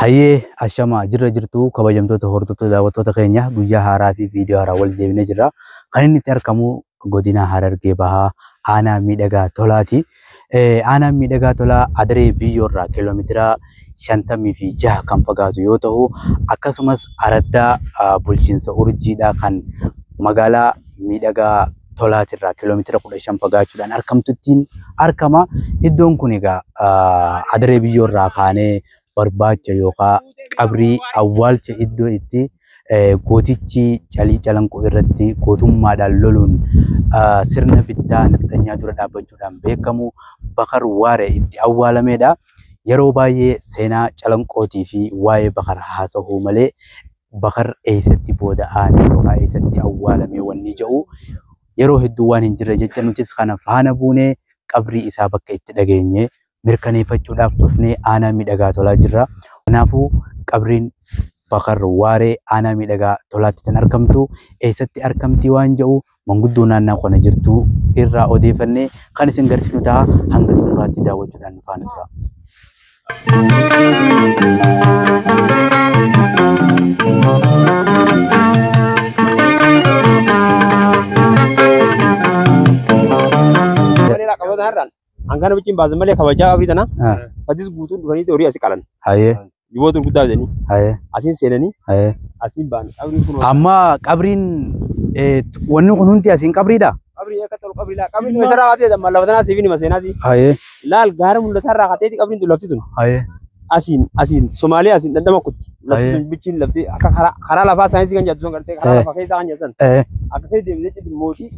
Hayyee ashamaa jirra jirtu kabajamtoota hordoftoota daawwattoota keenya guyyaa haaraa fi viidiyoo haaraa wal deebinee jirra. Kan inni itti argamu godina Harargee Bahaa aanaa miidhagaa tolaati. Aanaan miidhagaa tolaa Adaree Biyyoorraa kiiloomeetira 56 kan fagaatu yoo ta'u, akkasumas araddaa bulchiinsa Urjiidhaa kan magaalaa miidhagaa tolaatirraa kiiloomeetira 15 fagaachuudhaan argamtuttiin argama. Iddoon kun egaa Adaree Biyyoorraa kaanee barbaacha yookaan qabrii awwaalcha iddoo itti gootichi Calii Calanqoo irratti gootummaadhaan loluun sirna bittaa nafxanyaa dura dhaabbachuudhaan beekamu Bakar Waaree itti awwaalamedha. Yeroo baay'ee seenaa Calanqootii fi waa'ee Bakar haasa'uu malee Bakar eessatti booda aane yookaan eessatti awwaalame wanni jedhu yeroo hedduu waan hin jirre jecha nutis kana faana buunee qabrii isaa bakka itti dhageenye mirkaneeffachuudhaaf dhufnee aanaa miidhagaa tolaa jirra. Kanaafuu qabriin Bakar Waaree aanaa miidhagaa tolaatti kan argamtu eessatti argamti waan jedhu manguddoo naannoo kana jirtu irraa odeeffannee kan isin garsiifnu ta'a. Hanga xumuraatti daawwachuudhaan nu faana tura. Hangana bichiin baasan malee kabajaa qabrii tana fadis guutuun dhufanii horii asii qalan. Hayyee. Jiboota gurguddaa fidanii. Hayyee. Asiin seenanii. Hayyee. Asiin ba'an. Qabriin kun Amma qabriin wanni kun hundi asiin qabriidha? Qabrii akka ta'u qabrii laa. Qabriin tun eessarraa kaatee amma lafa tanaa siif hima seenaati. Hayyee. Laal gaara mul'atarraa kaateeti qabriin tun lafti tun. Hayyee. Asiin asiin Somaaliyaa asiin dhandhama kutti. Lafti tun bichiin lafti akka karaa lafaa saayinsii kan jettu sun gartee karaa lafaa keessaa kan jettan. Akka ta'e deemtee jechuun mootii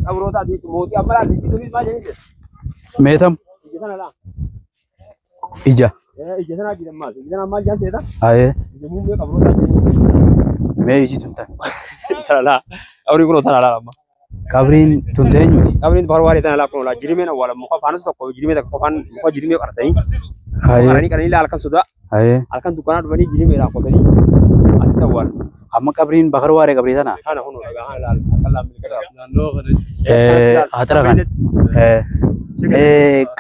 qabroota asii mootii amma laal tunis maal jedhanii jedhu. Meetam? Ija sana laa. Ija. Ija sanaa jiran maal? Ija sanaa maal jedhan seeta? Hayyee. Ija muummee qabroota jedhanii. Mee iji tun tan? Tana laa. Qabriin kunoo tana laa amma. Qabriin tun teenyuti? Qabriin Bakar Waaree tana laa kunoo laa. Jirimeen awwaala muka faanus tokko jirimee takka qofaan muka jirimee qaratanii. Hayyee. Qaranii qaranii laa halkan sodaa. Hayyee. Halkan dukkanaa dhufanii jirimeedhaan qotanii asitti awwaalu. Amma qabriin Bakar Waaree qabrii tana? Kana kunoo dhagaa laal akka laa milkataa. Hatara kan.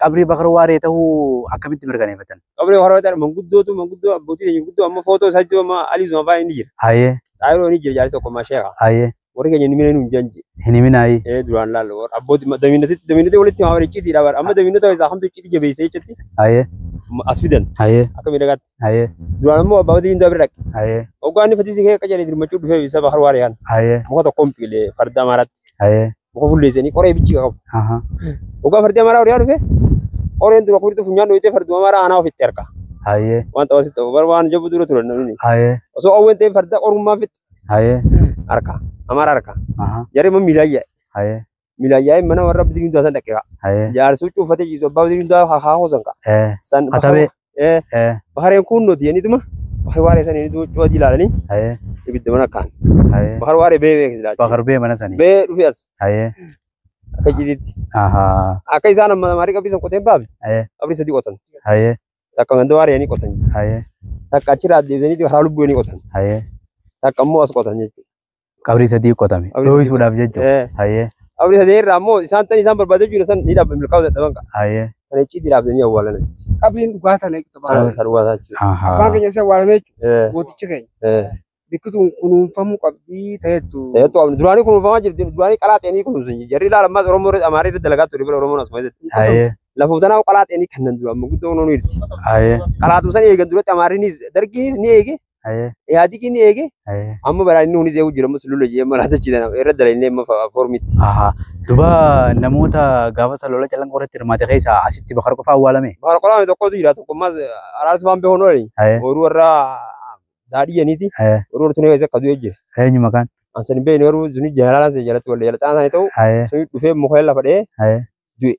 Qabrii Bakar Waaree ta'uu akkamitti mirkaneeffatan? Qabrii Bakar Waaree manguddootu manguddoo abbootii keenya guddoo amma footoo isaa jiru amma Alii Zuma fa'aa inni jira. Hayyee. Xaayiroo inni jira jaarsi tokko ammaa sheeka. Hayyee. Warri keenya inni mina nuun janji. Hin himinaayi. Duraan laallu abbootii damiinatti walitti himaa icciitiidha bara amma damiinota isaa hamtu icciitii jabeessee jechutti. Hayyee. As fidan. Hayyee. Akka miidhagaatti. Hayyee. Duraan immoo abbaa diindaa bira dhaqe. Hayyee. Hoggaa inni fatisii kee qajeelee dirmachuu dhufee isa Bakar Waaree kan. Hayyee. Muka tokkoon biqilee farda Amaaraatti. Hayyee. Muka fulleessanii qoree bichi qabu. Hoggaa fardi Amaaraa horiyaa dhufe qoreen dura kurtu funyaan dhoyitee farduma Amaaraa aanaa ofitti harka. Hayyee. Waan tapha sitti bar waan jabu dura turan namni. Hayyee. Osoo qawween ta'e farda qorummaa fitti. Hayyee. Harka. Amaaraa harka. Jarri immoo miilaan yaa'e. Hayyee. Miilaan yaa'e mana warra abdii hundaa san dhaqe. Hayyee. Jaarsi huccuu uffatee ciisu abbaa abdii hundaa haa hoosan ka. San Hatabee. Bakareen kunnoo jedhaniituma Bakar Waaree san inni huccuu adii ilaalanii. Hayyee. Ibidda mana kaan. Hayyee. Bakar Waaree bee beeksisa jechuudha. Bakar bee mana sanii. Bee dhufe as. Hayyee. Akka icciitiitti. Akka isaan amma maarii qabrii san qoteen baafne. Hayyee. Qabrii sadii qotan. Hayyee. Takka ganda Waaree ni qotan. Hayyee. Takka achirraa deebisanii karaa lubbuu ni qotan. Hayyee. Takka immoo as qotan jechuudha. Qabrii sadii qotame. Dhohisuudhaaf jechuudha. Hayyee. Qabrii sadii irraa immoo isaan tan isaan barbaadee jiru san ni dhaabame milkaa'uu dadhaban qaba. Hayyee. Kana icciitii dhaabdanii awwaalan asitti. Qabriin dhugaa tana eegdu baala. Kan dhugaa ta'a jechuudha. Abbaan keenya isa awwaalame jechuudha. Gootichi keenya. Bikki tun kunuunfamuu qabdii ta'ettu. Ta'ettu qabdi. Duraanii kunuunfamaa jirti. Duraanii qalaa ta'anii kunuunsan. Jarri ilaala ammas Oromoo Amaarii irra dalagaa ture bira Oromoon asuma keessatti. Hayyee. Lafa tanaa qalaa ta'anii kannan dura amma guddoo kunuun jirti. Hayyee. Qalaatum san eegan duratti Amaariinis dargiinis ni eege. Hayyee. Yaadiqii ni eege. Hayyee. Amma baraan inni hunis eegu jira ammas lula jee amma laata chidan irra dalagnee amma formitti. Duba namoota gaafa san lola Calanqoo irratti hirmaate keessaa asitti Bakar qofa awwaalame? Bakar qofa tokkotu jira tokko ammas araarsi waan beeku nooli. Horuu warra daadhiyyaniiti. Horuu warra tunee keessa akka du'e jira. Eenyu maqaan? Ansan hin beekne garuu suni jaalalaa sana jalatti wal jala xaanaa ta'u. Suni dhufee muka lafa dha'ee du'e.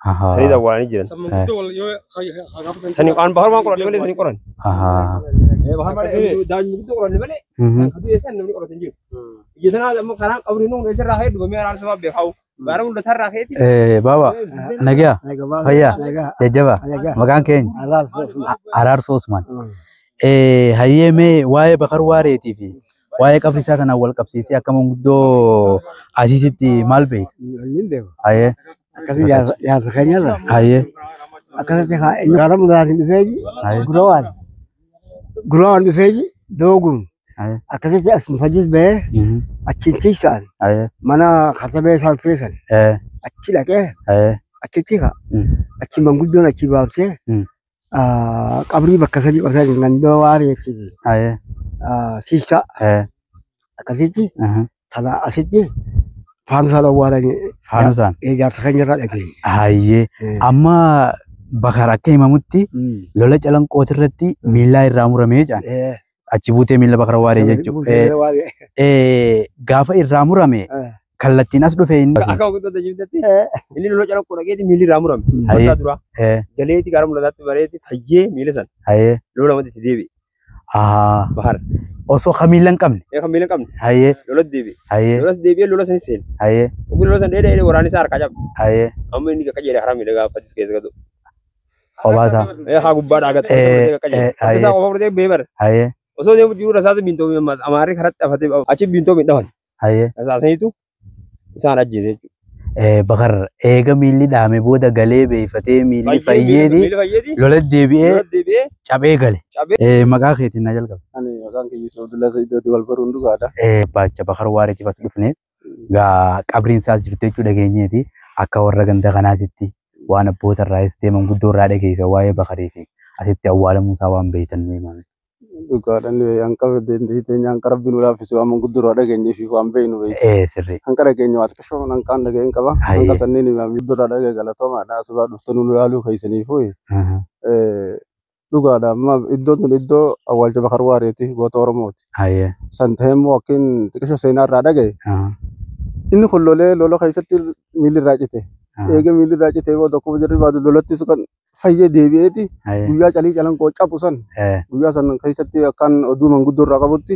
Sanii awwaalanii jiran. Sanii waan Bakar waan qoranne malee sanii qoran. Bakar malee daa'imni guddoo qoranne malee san ka du'e san namni qorate hin jiru. Ija sanaa amma karaan qabrii nuun eessarraa ka'ee dubamee araarsa waan beekawu. Gaara mul'atarraa ka'eeti. Baaba nagaa fayyaa jajjaba maqaan keenya Araarsoo Usmaan. Hayyee mee waa'ee Bakar Waareetii fi waa'ee qabrii isaa tanaan wal qabsiisee akka manguddoo asiisitti maal beekta? Hin beeku. Hayyee. Akkasii jaarsa keenyarra. Hayyee. Akkasitti gaara mul'atiin dhufee gura waan. Guraan dhufee dooguun akkasitti as fajjis bahee achiin tiisaan mana katabee salpheessan achi dhaqee achitti ka achi manguddoon achi baaftee qabrii bakka sadii qotan gandoo waareetti siisa akkasitti tana asitti faanusaan awwaalanii Faanusaan. Ijaarsa keenya irraa dhageenye. Hayyee amma Bakar akka himamutti lola calanqooti irratti miillaa irraa muramee jedhan. Achi buutee miilla Bakar Waaree jechuudha. Gaafa irraa murame kallattiin as dhufe inni. Akka gurguddaa tajaajilamtetti inni lola calanqoo dhaqeeti miilli irraa murame. Marsaa dura galeeti gara mul'ataatti bareeti fayyee miila sana lola lamatti itti deebi'e. Bahar. Osoo kan miila hin qabne. Kan miila hin qabne. Lola deebi'e. Lolas deebi'ee lola sanis seene. Oguu lola sana dheedhee waraanni isaa harkaa cabe. Amma inni qajeele karaa miidhagaa fatis keessa gatu. Kophaa Haa gubbaa dhaagate. Isaa qofa fudhatee bee bara. Osoo deemu jiru rasaasa biintoomi ammas amaarri karatti afatee achi biintoomi dhawan. Rasaasaniitu isaan ajjeese jechuudha. Bakar eega miilli dhaame booda galee beeyfatee miilli fayyeeti lola deebi'ee cabee gale. Maqaa keetiin na jalqaba. Ani maqaan kiyya Yusuf Abdullaa Sa'iid wal baruun dhugaadha. Baacha Bakar Waareetiif as dhufne qabriin isaas jirtu jechuu dhageenyeeti akka warra ganda kanaatitti waan abboota irraayis ta'e manguddoo irraa dhageessa waa'ee Bakarii fi asitti awwaalamuu isaa waan beektan nu himame. Dhugaadhaan hanqa dandeettii hanqa rabbiin nu laaffise waan manguddoo irraa dhageenyee fi waan beeknu beektu. Sirrii. Hanqa dhageenye waa xiqqoo hanqaan dhageen qaba. Hanqa sanneen manguddoo irraa dhagee galatoomaadha. Asubaa dhuftan nu ilaaluu keessaniifuu. Dhugaadha amma iddoon tun iddoo awwaalcha Bakar Waareeti goota Oromooti. San ta'ee immoo akkin xiqqoo seenaa irraa dhagaye. Inni kun lolee lola keessatti miilli irraa cite. Eega miilli irraa citee booda akkuma jirri baatu lolattis kan fayyee deebi'eeti guyyaa calii calanqoo cabu san guyyaa san keessatti akkaan oduu manguddoo irraa qabutti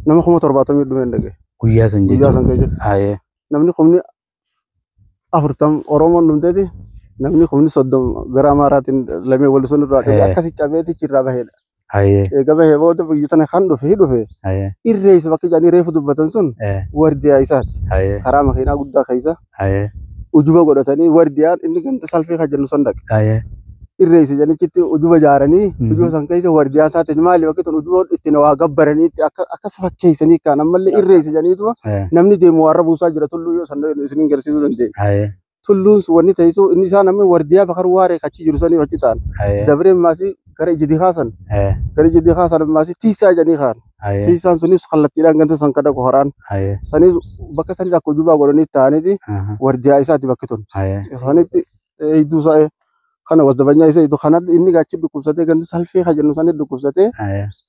nama 70,000 dhumeen dhagaye. Guyyaa san jechuudha. Guyyaa san keessatti. Namni 40,000 Oromoon dhumteeti namni 30,000 gara Amaaraatiin lamee wal sun irraa dhabe akkasi cabeeti irraa baheedha. Eega bahee booda biyya tana kan dhufe dhufe irreessa bakka jedhanii reefu dubbatan sun wardiyaa isaati. Karaa makiinaa guddaa keessa. Ujuba godhatanii wardiyaan inni ganda salfii kan jennu san dhaqe. Irreessa jedhanichitti ujuba ijaaranii ujuba san keessa wardiyaa isaatiin maali bakki tun ujuba ittiin waa gabbaranii akkas fakkeessanii kaan ammallee irreessa jedhaniituma namni deemu warra buusaa jira tulluu yoo san isiniin garsiisuu dandeenya. Tulluun sun wanni ta'isu inni isaan amma wardiyaa Bakar Waaree achi jiru sanii achi ta'an. Dabreen maasii gara ijji kaasan. Gara ijji kaasan maasii tiisaa jedhanii kaan. Tiisaan sunis kallattiidhaan ganda san kadhaqu horaan. Sanis bakka sanis akka ujubaa godhanii ta'aniiti wardiyaa isaati bakki tun. Sanitti hedduu isaa kana wasdabanyaa isa iddoo kanatti inni achi dhukkubsatee ganda salfee kan jennu sanii dhukkubsatee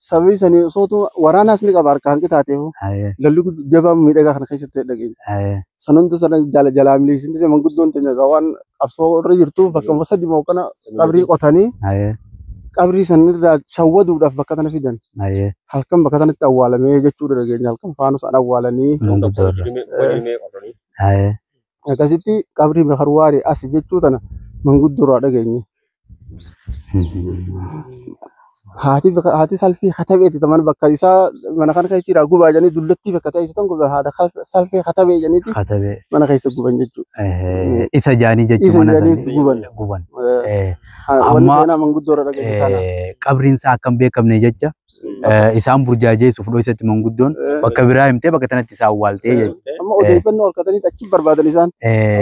sababii sanii osoo waraanaas ni qaba harka hanqi taateef lolli jabaa miidhagaa kana keessatti dhageenya. San hunda sana jalaa miliisni manguddoon teenya waan qabsoo irra jirtu bakka sadi moo kana qabrii qotanii qabrii sanirraa shawwaduudhaaf bakka tana fidan. Halkan bakka tanatti awwaalamee jechuudha dhageenya halkan faanusaan awwaalanii. Akkasitti qabrii Bakar Waaree as jechuu tana manguddoo irraa dhageenye. Haati salfii katabeeti taman bakka isaa mana kana keessa jira gubaa jedhanii dullattii bakka ta'e tan gubaa haadha salfii katabee jedhaniiti mana keessa guban jechuudha. Isa jaanii jechuun mana sanii guban. Guban. Wanni seenaa manguddoo irraa dhageenye kana. Qabriin isaa akka hin beekamne jecha isaan burjaajeessuuf dhoysatti manguddoon bakka biraa himtee bakka tanatti isaan awwaaltee jechuudha. Amma odeeffannoo harkatanii achi barbaadan isaan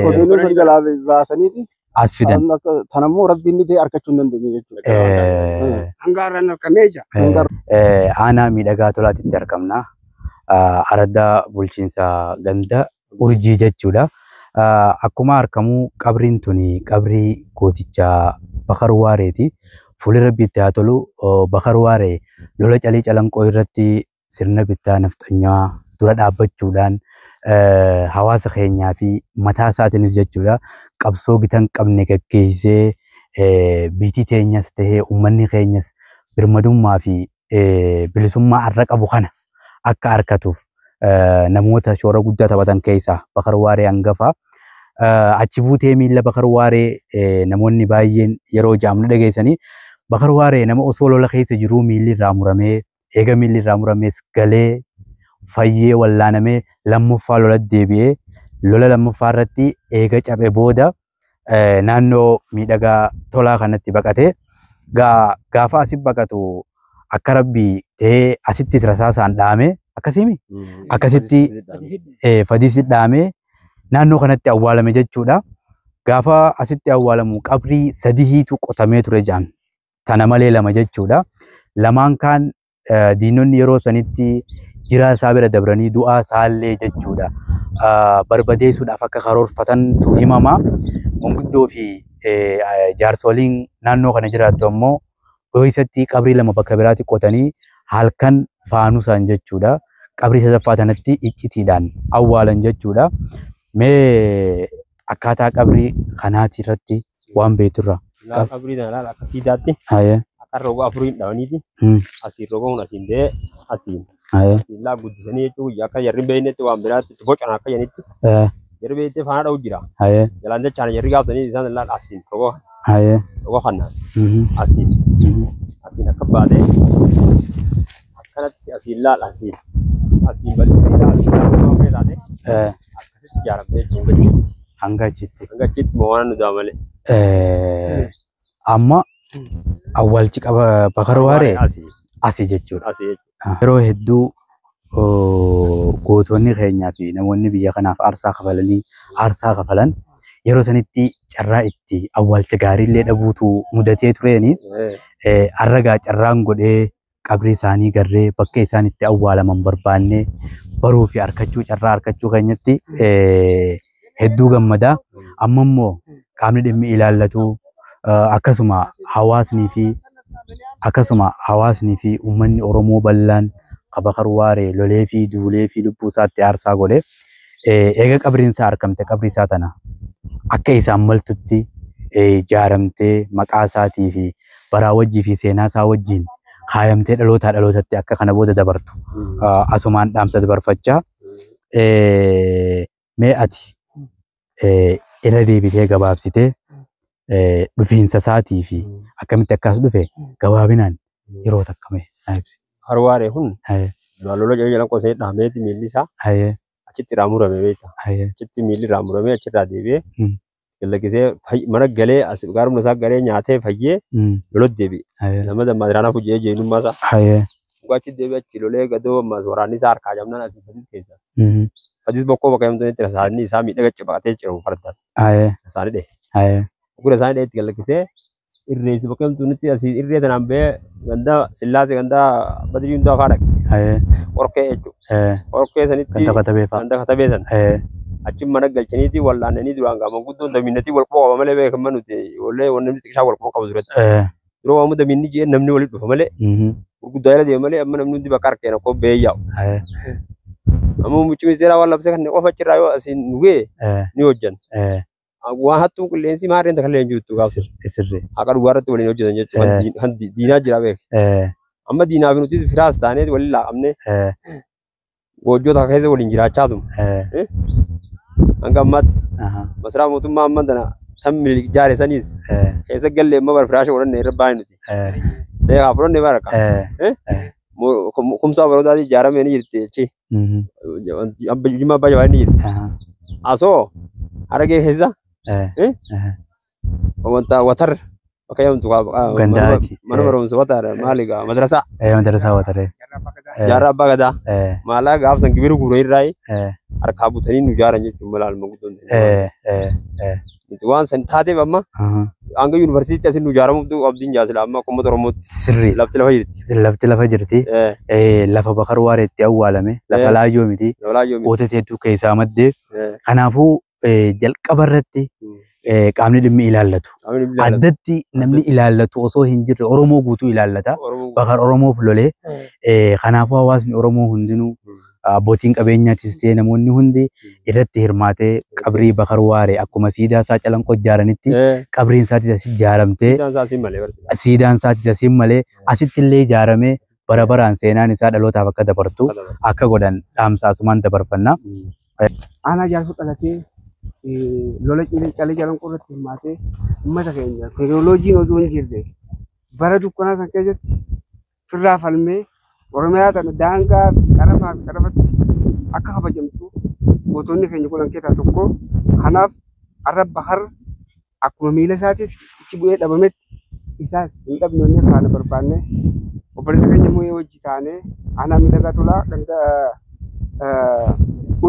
odeeffannoo san jalaa baasaniiti. As fidan. Tanammoo rabbiin ni ta'e argachuu hin dandeenye jechuudha. Hanga har'aan argamee jira. Aanaa miidhagaa tolaatitti argamna. Araddaa bulchiinsa ganda urjii jechuudha. Akkuma argamu qabriin tuni qabrii gooticha Bakar Waareeti. Fuulli rabbi itti haa tolu Bakar Waaree lola calii calanqoo irratti sirna bittaa nafxanyaa dura dhaabbachuudhaan hawaasa keenyaa fi mataa isaatiinis jechuudha qabsoo gita hin qabne gaggeessee biitii teenyas tahee uummanni keenyas birmadummaa fi bilisummaa har'a qabu kana akka harkatuuf namoota shoora guddaa taphatan keessaa Bakar Waaree hangafa. Achi buutee miilla Bakar Waaree namoonni baay'een yeroo jaamna dhageessanii Bakar Waaree nama osoo lola keessa jiruu miilli irraa muramee eega miilli irraa muramees galee fayyee wallaanamee lammaffaa lola deebi'ee lola lammaffaa irratti eega cabe booda naannoo miidhagaa tolaa kanatti baqatee gaafa asi baqatu Akka rabbii ta'ee asitti rasaasaan dhaame akkasimi akkasitti fadisi dhaame naannoo kanatti awwaalame jechuudha. Gaafa asitti awwaalamu qabrii sadiitu qotamee ture jaan. Tana malee lama jechuudha. Lamaan kaan diinonni yeroo sanitti jiraa isaa bira dabranii du'aa isaallee jechuudha. Barbadeessuudhaaf akka karoorfatantu himama. Manguddoo fi jaarsoliin naannoo kana jiraattu ammoo dho'isatti qabrii lama bakka biraatti qotanii halkan faanusaan jechuudha. Qabrii sadaffaa kanatti iccitiidhaan awwaalan jechuudha. Mee akkaataa qabrii kanaati irratti waan beekturra. Qabrii tana laala akka siidaatti. Akka roga afuriin dhawaniiti. Asiin roga kun asiin ba'ee asiin. Illaa guddisanii jechuun akka jarri beeknetti waan biraatti bocan akka janitti. Jarri beektee faana dha'u jira. Jalaan jechaan jarri gaafatanii isaan illaa asiin roga. Roga kanaan. Asiin. Asiin akka baatee akkanatti asiin laala asiin. Asiin bal'isanii asiin taate. Akkasitti ijaaramtee jechuun hanga achitti. Hanga achitti mo'aan nu daa malee. Amma awwaalchi qaba Bakar Waaree asii jechuudha. Yeroo hedduu gootonni keenyaa fi namoonni biyya kanaaf aarsaa kafalanii aarsaa kafalan yeroo sanitti carraa itti awwaalcha gaariillee dhabuutu mudatee tureeni. Har'a carraan godhee qabrii isaanii garree bakka isaan itti awwaalaman barbaannee baruu fi harkachuu carraa harkachuu keenyatti hedduu gammadaa. Amma immoo qaamni dhimmi ilaallatu akkasuma hawaasnii fi uummanni Oromoo bal'aan Bakar Waaree lolee fi duulee fi lubbuu isaatti aarsaa godhe eega qabriin isaa argamte qabrii isaa tana akka isaan maltutti ijaaramtee maqaa isaatii fi baraa wajjii fi seenaa isaa wajjin kaayamtee dhalootaa dhalootatti akka kana booda dabartu asumaan dhaamsa dabarfachaa mee ati irra deebitee gabaabsitee dhufiinsa isaatii fi akkamitti akkas dhufe gabaabinaan yeroo takka mee naa ibsi. Bakar Waaree kun lola jedhee jalan qosee dhaameeti miilli isaa achitti irraa murame beekta. Achitti miilli irraa muramee achirraa deebi'ee gallakisee mana galee as gaarumna isaa galee nyaatee fayyee lolatti deebi'e. Nama dammaadiraanaa fujjee jeenyummaa isaa. Dhugaa achitti deebi'e achi lolee gadoo ammas waraanni isaa harkaa jamnaan asii fadis keessa. Fadis bokkoo bakka himtanitti rasaanni isaa miidhaga cibaqatee ce'u fardaan. Rasaani dhehe. Gura isaanii dheetti gallakisee irreessi bakka himtuunitti asii irree tanaan ba'ee ganda Sillaasee ganda Badirii hundaa fa'aa dhaqe. Qorkee jechuudha. Qorkee sanitti ganda katabee fa'a. Ganda katabee sana. Achi mana galchaniiti wallaananii duraan gaafa guddoon damiinnatii wal quba qaba malee beekaman nuti wallee wanni xiqqaa wal quba qabu duratti. Yeroo waamu damiinni jee namni walitti dhufa malee. Gurguddaa jala deema malee amma namni hundi bakka harkeen akkoo ba'ee yaa'u. Amma muummichi ministeeraa waan labsee kan qofa achirraa yoo asiin nu ga'e ni hojjanna. Waan hattuun qilleensi maarreen takka illee hin jirtu gaafa. Haqa dhugaa irratti waliin hojjetan jechuudha. Kan diinaa jira beek. Amma diinaa fi nuti firaas taanee waliin laaqamnee goojjoo takka keessa waliin jiraachaa tum. Hanga ammaatti masaraa mootummaa amma tana tan jaare saniis keessa gallee amma bara firaasha godhanne irra baay'ee nuti. Beekaa fudhanne bara ka. Kumsaa baroodaatii ijaaramee ni jirti jechi. Jimma abbaa jabaa ni jirti. Asoo Harargee keessa wanta watar bakka jedhamtu mana barumsa watar maali gaa madrasaa. Madrasaa wataree. Jaarraa abbaa gadaa. Maalaa gaafsan gibira guuranii irraa harkaa butanii nu ijaaran jechuun mala alma guddoon. Nuti waan san taateef amma hanga yuunivarsiitii asiin nu ijaaramuuf abdiin jaasila amma akka uummata Oromootti. Sirrii. Lafti lafa jirti. Lafti lafa jirti. Lafa Bakar Waaree itti awwaalame. Lafa laayyoo miti. Gootota hedduu keessaa maddee. Kanaafuu jalqaba irratti qaamni dhimmi ilaallatu. Addatti namni ilaallatu osoo hin jirre Oromoo guutuu ilaallata. Bakar Oromoof lolee. Kanaafuu hawaasni Oromoo hundinuu abbootiin qabeenyaatis ta'e namoonni hundi irratti hirmaatee qabrii Bakar Waaree akkuma siidaa isaa calanqoo ijaaranitti qabriin isaatis as ijaaramtee siidaan isaatis asiin malee asitti illee ijaaramee bara baraan seenaan isaa dhalootaaf akka dabartu akka godhan dhaamsa asumaan dabarfanna. Aanaa jaarsoo dhalatee lola calee calanqoo irratti hirmaatee uummata keenya teekinooloojiin osoo hin jirre bara dukkanaa san keessatti firraa falmee Oromiyaa tana daangaa qarafaa fi qarafatti akka kabajamtu gootonni keenya godhan keessaa tokko. Kanaaf har'a Bakar akkuma miila isaatiitti ichi bu'ee dhabametti isaas hin dhabne faana barbaanne Obboleessa keenya immoo wajji taanee aanaa Miidhagaa Tolaa ganda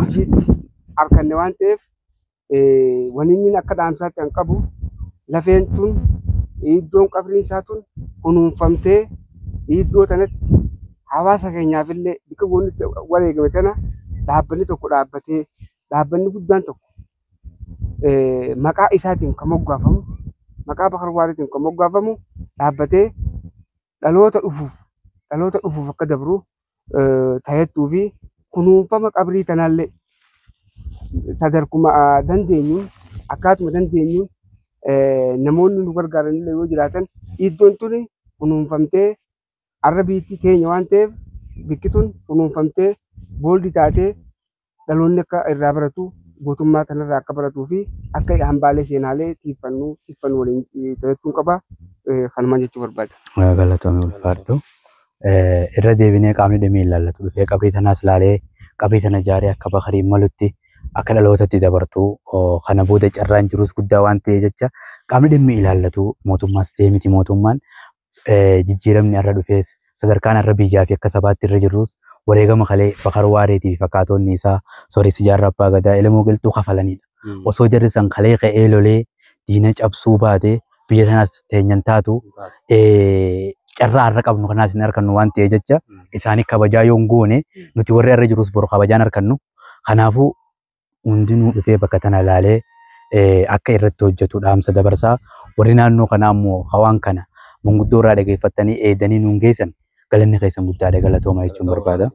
Urjiitti arganne waan ta'eef wanni inni akka dhaamsaatti kan qabu lafeen tun iddoon qabriin isaa tun kunuunfamtee iddoo tanatti hawaasa keenyaafillee bakka goonni wareegame tana dhaabbanni tokko dhaabbatee dhaabbanni guddaan tokko maqaa isaatiin kan moggaafamu maqaa Bakar Waariitiin kan moggaafamu dhaabbatee dhaloota dhufuuf akka dabru ta'ettuu fi kunuunfama qabrii tanaallee sadarkuma dandeenyuun akkaatuma dandeenyuun namoonni nu gargaaranillee yoo jiraatan iddoon tuni kunuunfamtee arra biittii teenya waan ta'eef bikki tun kunuunfamtee booldi taatee dhaloonni akka irraa baratu gootummaa kanarraa akka baratuu fi akka hambaalee seenaalee tiiffannuu waliin ta'echuun qaba. Kanumaan jechuu barbaada. Galatoomii ulfaadhu. Irra deebinee qaamni dhimmi ilaallatu dhufee qabrii tanaas ilaalee qabrii tana ijaaree akka Bakariin malutti akka dhalootatti dabartu kana booda carraan jirus guddaa waan ta'e jecha qaamni dhimmi ilaallatu mootummaas ta'e miti mootummaan jijjiiramni irra dhufees sadarkaan irra biyyaa fi akka sabaatti irra jirrus wareegama kalee Bakar Waareetii fi fakkaatonni isaa Sooressi Jaarraa Abbaa Gadaa Elemoo Qilxuu kafalanidha. Osoo jarri san kalee ka'ee lolee diina cabsuu baate biyya tanaas teenyan taatu carraa har'a qabnu kanaas hin argannu waan ta'e jecha isaanii kabajaa yoo hin goone nuti warri irra jirus boru kabajaan argannu. Kanaafuu hundinuu dhufee bakka tana ilaalee akka irratti hojjetu dhaamsa dabarsaa. Warri naannoo kanaa immoo hawaan kana manguddoo irraa dhageeffatanii eedanii nuun geessan galanni keessan guddaadha galatooma jechuun barbaada.